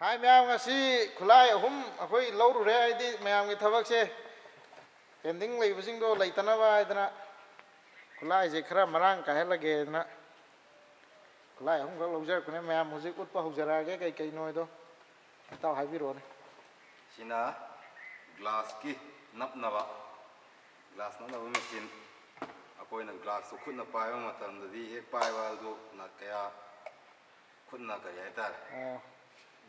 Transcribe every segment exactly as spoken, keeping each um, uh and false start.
ꯍꯥꯏ ꯃꯌꯥꯝ, ꯉꯁꯤ ꯈꯨꯠꯂꯥꯏ ꯑꯍꯨꯝ ꯑꯩꯈꯣꯏ ꯂꯧꯔꯨꯔꯦ, ꯍꯥꯏꯗꯤ ꯃꯌꯥꯝꯒꯤ ꯊꯕꯛꯁꯦ ꯄꯦꯟꯗꯤꯡ ꯂꯩꯕꯁꯤꯡꯗꯣ ꯂꯩꯇꯅꯕ ꯍꯥꯏꯗꯅ ꯈꯨꯠꯂꯥꯏꯁꯦ ꯈꯔ ꯃꯔꯥꯡ ꯀꯥꯏꯍꯜꯂꯒꯦꯅ ꯈꯨꯠꯂꯥꯏ ꯑꯍꯨꯝꯈꯛ ꯂꯧꯖꯔꯛꯄꯅꯦ꯫ ꯃꯌꯥꯝ ꯍꯧꯖꯤꯛ ꯎꯠꯄ ꯍꯧꯖꯔꯛꯑꯒꯦ ꯀꯩ ꯀꯩꯅꯣꯗꯣ꯫ ꯏꯇꯥꯎ ꯍꯥꯏꯕꯤꯔꯛꯑꯣꯅꯦ꯫ ꯁꯤꯅ ꯒ꯭ꯂꯥꯁꯀꯤ ꯅꯞꯅꯕ, ꯒ꯭ꯂꯥꯁ ꯅꯞꯅꯕ ꯃꯦꯆꯤꯟ꯫ ꯑꯩꯈꯣꯏꯅ ꯒ꯭ꯂꯥꯁꯇꯨ ꯈꯨꯠꯅ ꯄꯥꯏꯕ ꯃꯇꯝꯗꯗꯤ ꯍꯦꯛ ꯄꯥꯏꯕ ꯑꯗꯨ ꯀꯌꯥ ꯈꯨꯠꯅ ꯀꯔꯤ ꯍꯥꯏꯇꯥꯔꯦ, ꯑꯣ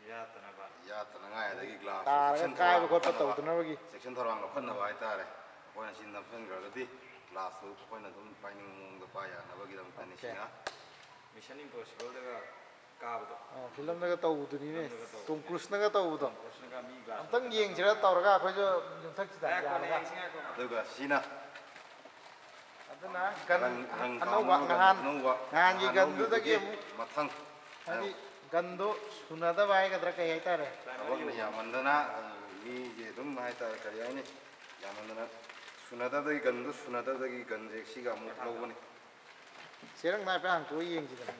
ꯌꯥꯠꯇꯅꯕ꯫ ꯌꯥꯠꯇꯅꯉꯥꯏ, ꯑꯗꯒꯤ ꯒ꯭ꯂꯥꯁꯇꯨ ꯇꯥꯔꯒ ꯆꯦꯛꯁꯤꯟ ꯀꯥꯏꯕ ꯊꯧꯔꯥꯡ ꯈꯣꯠꯄ ꯂꯧꯈꯠꯅꯕ, ꯇꯧꯗꯅꯕꯒꯤ꯫ ꯆꯦꯛꯁꯤꯟ ꯊꯧꯔꯥꯡ ꯂꯧꯈꯠꯅꯕ ꯍꯥꯏꯇꯥꯔꯦ꯫ ꯑꯩꯈꯣꯏꯅ ꯁꯤ ꯅꯞꯁꯤꯟꯈ꯭ꯔꯒꯗꯤ ꯒ꯭ꯂꯥꯁꯇꯨ ꯑꯩꯈꯣꯏꯅ ꯑꯗꯨꯝ ꯄꯥꯏꯅꯤꯡꯕ ꯃꯑꯣꯡꯗ ꯄꯥꯏ ꯌꯥꯅꯕꯒꯤꯗꯃꯛꯇꯅꯤ꯫ Okay. ꯁꯤꯅ Mission Impossible ꯗꯒ ꯀꯥꯕꯗꯣ꯫ ꯑꯣ, ꯐꯤꯂꯝꯗꯒ ꯇꯧꯕꯗꯨꯅꯤꯅꯦ꯫ ꯐꯤꯂꯝꯗꯒ ꯇꯧꯕꯗꯣ꯫ ꯇꯣꯝ ꯀ꯭ꯔꯨꯁꯅꯒ ꯇꯧꯕꯗꯣ꯫ ꯀ꯭ꯔꯨꯁꯅꯒ ꯃꯤ ꯒ꯭ꯂꯥꯁ ꯑꯝꯇꯪ ꯌꯦꯡꯁꯤꯔ ꯇꯧꯔꯒ ꯑꯩꯈꯣꯏꯁꯨ ꯌꯨꯝꯊꯛꯁꯤꯗ ꯑꯦ, ꯀꯣꯟꯅ ꯌꯥꯜꯂꯒ꯫ ꯌꯦꯡꯁꯤ ꯉꯥꯏꯈꯣ꯫ ꯑꯗꯨꯒ ꯁꯤꯅ ꯑꯗꯨꯅ ꯒꯟ ꯔꯪ ꯔꯪ ꯑꯅꯧꯕ ꯀꯥꯞꯅꯕ ꯒꯟ ꯅꯍꯥꯟ ꯑꯅꯧꯕ, ꯅꯍꯥꯟꯒꯤ ꯅꯍꯥꯟ ꯒꯟꯗꯨꯗꯒꯤ ꯂꯧꯈꯤꯕꯗꯨꯒꯤ ꯑꯃꯨꯛ ꯃꯊꯪ꯫ ꯍꯥꯏꯗꯤ ꯒꯟꯗꯣ ꯁꯨꯅꯗꯕ ꯍꯥꯏꯒꯗ꯭ꯔꯥ ꯀꯩ ꯍꯥꯏꯇꯥꯔꯦ꯫ ꯊꯕꯛꯅ ꯌꯥꯝꯃꯟꯗꯅ ꯃꯤꯁꯦ ꯑꯗꯨꯝ ꯍꯥꯏꯇꯥꯔꯦ, ꯀꯔꯤ ꯍꯥꯏꯅꯤ, ꯌꯥꯝꯃꯟꯗꯅ ꯁꯨꯅꯗꯕꯗꯒꯤ, ꯒꯟꯗꯨ ꯁꯨꯅꯗꯕꯗꯒꯤ ꯒꯟꯁꯦ ꯁꯤꯒ ꯑꯃꯨꯛ ꯂꯧꯕꯅꯤ꯫ ꯆꯦꯔꯪꯗ ꯍꯥꯏꯐꯦꯠ ꯍꯥꯡꯇꯣꯛꯑ ꯌꯦꯡꯁꯤꯗꯅ꯫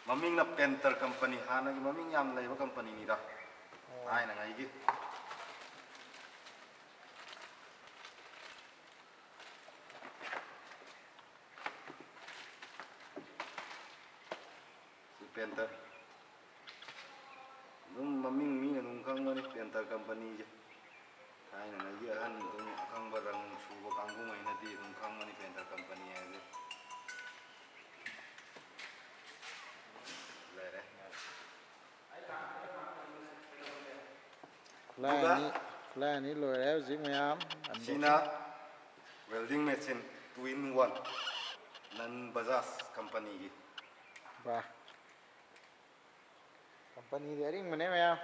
ꯃꯃꯤꯡꯅ ꯄꯦꯟꯇꯔ ꯀꯝꯄꯅꯤ, ꯍꯥꯟꯅꯒꯤ ꯃꯃꯤꯡ ꯌꯥꯝ ꯂꯩꯕ ꯀꯝꯄꯅꯤꯅꯤꯗ, ꯊꯥꯏꯅꯉꯩꯒꯤ꯫ ꯁꯤ ꯄꯦꯟꯇꯔ꯫ ꯑꯗꯨꯝ ꯃꯃꯤꯡ ꯃꯤꯅ ꯑꯗꯨꯝ ꯈꯪꯕꯅꯤ ꯄꯦꯟꯇꯔ ꯀꯝꯄꯅꯤꯁꯦ꯫ ꯊꯥꯏꯅꯉꯩꯒꯤ ꯑꯍꯟ ꯑꯗꯨꯝ ꯑꯈꯪꯕ ꯔꯪ ꯁꯨꯕ ꯀꯥꯡꯕꯨꯉꯩꯅꯗꯤ ꯑꯗꯨꯝ ꯈꯪꯕꯅꯤ ꯄꯦꯟꯇꯔ ꯀꯝꯄꯅꯤ ꯍꯥꯏꯁꯦ꯫ ꯂꯩꯔꯦ꯫ ꯈꯨꯠꯂꯥꯏ ꯑꯗꯨꯒ ꯑꯅꯤ, ꯈꯨꯠꯂꯥꯏ ꯑꯅꯤ ꯂꯣꯏꯔꯦ ꯍꯧꯖꯤꯛ ꯃꯌꯥꯝ꯫ ꯁꯤꯅ welding machine two in one, ꯅꯟ ꯕꯖꯥꯖ ꯀꯝꯄꯅꯤꯒꯤ꯫ ꯕꯥ꯫ ꯀꯝꯄꯅꯤꯗꯤ ꯑꯔꯤꯡꯕꯅꯦ ꯃꯌꯥꯝ꯫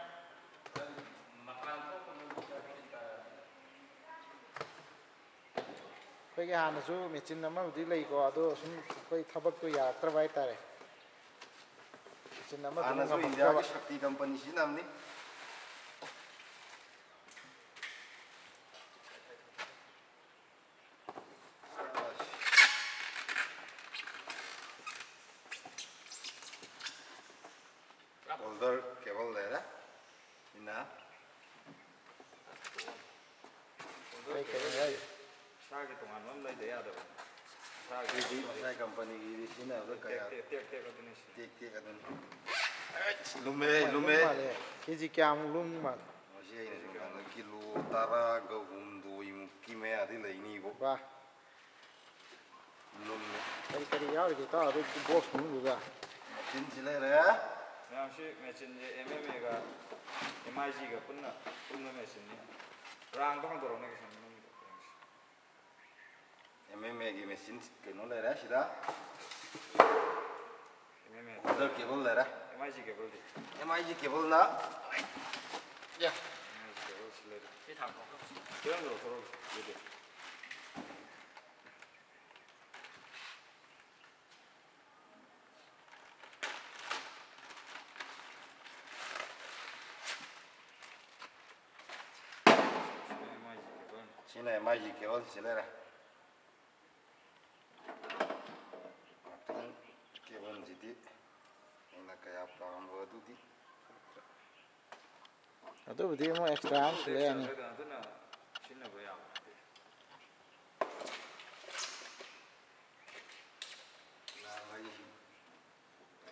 ꯑꯩꯈꯣꯏꯒꯤ ꯍꯥꯟꯅꯁꯨ ꯃꯦꯆꯤꯟ ꯑꯃꯕꯨꯗꯤ ꯂꯩꯀꯣ, ꯑꯗꯣ ꯁꯨꯝ ꯑꯩꯈꯣꯏ ꯊꯕꯛꯇꯣ ꯌꯥꯔꯛꯇ꯭ꯔꯕ ꯍꯥꯏꯇꯥꯔꯦ꯫ ꯃꯦꯆꯤꯟ ꯑꯃꯗꯨꯅ ꯍꯥꯟꯅꯁꯨ ꯉꯝꯃꯛꯇ꯭ꯔꯕ꯫ ꯏꯟꯗꯤꯌꯥꯒꯤ ꯁꯛꯇꯤ ꯀꯝꯄꯅꯤ ꯁꯤꯖꯤꯟꯅꯕꯅꯤ꯫ Holder cable ꯂꯩꯔꯦ꯫ ꯁꯤꯅ ꯀꯩ ꯀꯩ ꯍꯥꯏ? ꯏꯁꯥꯒꯤ ꯇꯣꯉꯥꯟꯕ ꯑꯃ ꯂꯩꯗ ꯌꯥꯗꯕ꯫ ꯏꯁꯥꯒꯤ ꯁꯤꯗꯤ ꯃꯁꯥꯒꯤ ꯀꯝꯄꯅꯤꯒꯤ ꯁꯤꯖꯤꯟꯅꯕꯗ ꯀꯌꯥ ꯇꯦꯛ ꯇꯦꯛ ꯇꯦꯛ ꯑꯗꯨꯅꯤ ꯁꯤ꯫ ꯇꯦꯛ ꯇꯦꯛ ꯑꯗꯨꯅꯤ꯫ ꯑꯩꯁ, ꯂꯨꯝꯃꯦ, ꯂꯨꯝꯃꯦ꯫ ꯃꯥꯜꯂꯦ꯫ ꯀꯦꯖꯤ ꯀꯌꯥꯃꯨꯛ ꯂꯨꯝ ꯃꯥꯜꯂꯦ? ꯃꯁꯤ ꯑꯩꯅ ꯁꯨꯝ ꯈꯟꯕꯗ ꯀꯤꯂꯣ ꯇꯔꯥꯒ ꯍꯨꯝꯗꯣꯏꯃꯨꯛꯀꯤ ꯃꯌꯥꯗꯤ ꯂꯩꯅꯤꯕꯣ꯫ ꯕꯥ꯫ ꯂꯨꯝꯃꯦ꯫ ꯀꯔꯤ ꯀꯔꯤ ꯌꯥꯎꯔꯤꯒꯦ ꯏꯇꯥꯎ ꯑꯗꯨ ꯕꯣꯛꯁ ꯃꯅꯨꯡꯗꯨꯗ? ꯃꯦꯆꯤꯟꯁꯤ ꯂꯩꯔꯦ꯫ ꯃꯌꯥꯝꯁꯤ ꯃꯦꯆꯤꯟꯁꯦ ꯑꯦꯝ ꯑꯦꯝ ꯑꯦꯒ ꯑꯦꯝ ꯑꯥꯏ ꯖꯤꯒ ꯄꯨꯟꯅ ꯄꯨꯟꯕ ꯃꯦꯆꯤꯟꯅꯤ꯫ ꯔꯥꯡꯗꯣ ꯍꯥꯡꯗꯣꯔꯛꯑꯣꯅꯦ ꯀꯩꯁꯥꯝ ꯃꯅꯨꯡꯒꯤꯗꯣ ꯌꯦꯡꯁꯤ꯫ ꯑꯦꯝ ꯑꯦꯝ ꯑꯦꯒꯤ ꯃꯦꯆꯤꯟ ꯀꯩꯅꯣ ꯂꯩꯔꯦ ꯁꯤꯗ꯫ M M A. Order cable ꯂꯩꯔꯦ꯫ ꯑꯦꯝ ꯑꯥꯏ ꯖꯤ ꯀꯦꯕꯜꯗꯤ? ꯑꯦꯝ ꯑꯥꯏ ꯖꯤ ꯀꯦꯕꯜꯅ, ꯌꯥ꯫ ꯑꯦꯝ ꯑꯥꯏ ꯖꯤ ꯀꯦꯕꯜ ꯁꯤ ꯂꯩꯔꯦ꯫ ꯁꯤ ꯊꯥꯡꯗꯣꯛꯈ꯭ꯔꯣ꯫ ꯀꯦꯕꯜꯗꯣ ꯂꯧꯊꯣꯔꯛꯑꯣ ꯑꯗꯨꯗꯤ꯫ ꯁꯤꯅ ꯑꯦꯝ ꯑꯥꯏ ꯖꯤ ꯀꯦꯕꯜ꯫ ꯁꯤꯅ ꯑꯦꯝ ꯑꯥꯏ ꯖꯤ ꯀꯦꯕꯜ ꯁꯤ ꯂꯩꯔꯦ꯫ ꯉꯥꯛꯇꯪ ꯀꯦꯕꯜꯁꯤꯗꯤ ꯑꯩꯅ ꯀꯌꯥ ꯄꯥꯝꯕ ꯑꯗꯨꯗꯤ꯫ ꯑꯗꯨꯕꯨꯗꯤ ꯑꯃꯨꯛ ꯑꯦꯛꯁꯇ꯭ꯔꯥ ꯑꯃ ꯁꯤꯜꯂꯛꯑꯅꯤ꯫ ꯑꯗꯨꯅ ꯁꯤꯖꯤꯟꯅꯕ ꯌꯥꯕ ꯅꯠꯇꯦ꯫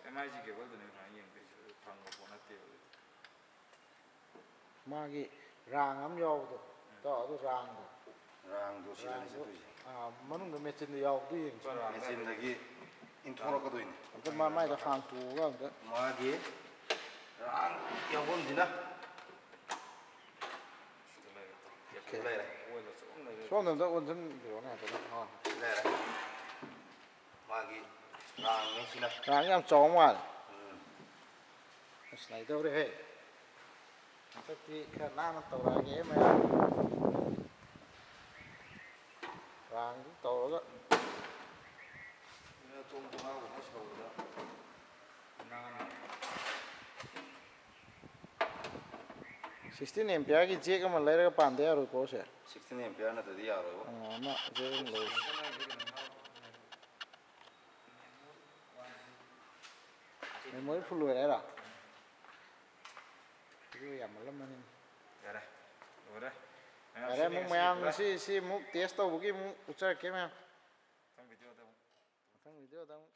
ꯑꯦꯝ ꯑꯥꯏ ꯖꯤ ꯀꯦꯕꯜꯗꯨꯅꯦ ꯁꯨꯃꯥꯏꯅ ꯌꯦꯡꯗꯣꯏꯁꯦ, ꯑꯗꯨ ꯐꯪꯕ ꯄꯣꯠ ꯅꯠꯇꯦꯕ ꯑꯗꯨꯗꯤ꯫ ꯃꯥꯒꯤ ꯔꯥꯡ ꯑꯃ ꯌꯥꯎꯕꯗꯣ, ꯏꯇꯥꯎ, ꯑꯗꯨ ꯔꯥꯡꯗꯣ꯫ ꯔꯥꯡꯗꯣ ꯁꯤꯗꯅꯤ ꯔꯥꯡꯗꯣ, ꯆꯠꯇꯣꯏꯁꯦ꯫ ꯑꯥ, ꯃꯅꯨꯡꯗ ꯃꯦꯆꯤꯟꯗꯣ ꯌꯥꯎꯕꯗꯣ ꯌꯦꯡꯁꯤ꯫ ꯃꯦꯆꯤꯟꯗꯒꯤ ꯏꯟꯊꯣꯔꯛꯀꯗꯣꯏꯅꯤ꯫ ꯑꯝꯇ ꯃꯥ ꯃꯥꯏꯗꯣ ꯍꯥꯡꯇꯣꯛꯑꯒ ꯑꯝꯇ꯫ ꯃꯥꯒꯤ ꯔꯥꯡ ꯌꯥꯎꯐꯝꯁꯤꯅ ꯂꯩꯔꯦ꯫ ꯁꯣꯝꯗ ꯑꯝꯇ ꯑꯣꯟꯁꯤꯟꯕꯤꯔꯣꯅꯦ ꯍꯥꯏꯐꯦꯠ꯫ ꯑꯥ꯫ ꯂꯩꯔꯦ꯫ ꯃꯥꯒꯤ ꯔꯥꯡꯅꯤ ꯁꯤꯅ꯫ ꯔꯥꯡ ꯌꯥꯝ ꯆꯥꯎ ꯃꯥꯜꯂꯦ꯫ ꯎꯝ꯫ ꯑꯁ, ꯅꯩꯗꯧꯔꯦꯍꯦ꯫ ꯍꯟꯗꯛꯇꯤ ꯈꯔ ꯅꯥꯟꯅ ꯇꯧꯔꯛꯑꯒꯦ ꯃꯌꯥꯝ꯫ ꯔꯥꯡꯗꯨ ꯇꯧꯔꯒ꯫ ꯁꯤꯅ ꯊꯣꯡ ꯊꯣꯡꯅꯥꯎꯒꯨꯝꯕ ꯁꯧꯕꯗ ꯅꯥꯟꯅ꯫ ꯁꯤꯛꯁꯇꯤꯟ ꯑꯦꯝꯄꯤꯌꯔꯒꯤ ꯖꯦꯛ ꯑꯃ ꯂꯩꯔꯒ ꯄꯥꯟꯗ ꯌꯥꯔꯣꯏꯀꯣ ꯁꯦ? ꯁꯤꯛꯁꯇꯤꯟ ꯑꯦꯝꯄꯤꯌꯔ ꯅꯠꯇ꯭ꯔꯗꯤ ꯌꯥꯔꯣꯏꯕ꯫ ꯑꯣ, ꯑꯃ ꯖꯦꯛ ꯑꯃ ꯂꯧꯔꯁꯤ꯫ ꯃꯦꯃꯣꯔꯤ ꯐꯨꯜ ꯑꯣꯏꯔꯦ ꯍꯥꯏꯔꯣ? ꯁꯤꯕꯨ ꯌꯥꯝꯃꯜꯂꯝꯃꯅꯤ꯫ ꯌꯥꯔꯦ, ꯂꯣꯏꯔꯦ꯫ ꯌꯥꯔꯦ, ꯑꯃꯨꯛ ꯃꯌꯥꯝ ꯁꯤ ꯁꯤ ꯑꯃꯨꯛ ꯇꯦꯁ ꯇꯧꯕꯒꯤ ꯑꯃꯨꯛ ꯎꯠꯆꯔꯛꯀꯦ ꯃꯌꯥꯝ꯫ ꯃꯊꯪ ꯚꯤꯗꯤꯑꯣꯗ ꯑꯃꯨꯛ ꯃꯊꯪ ꯚꯤꯗꯤꯑꯣꯗ ꯑꯃꯨꯛ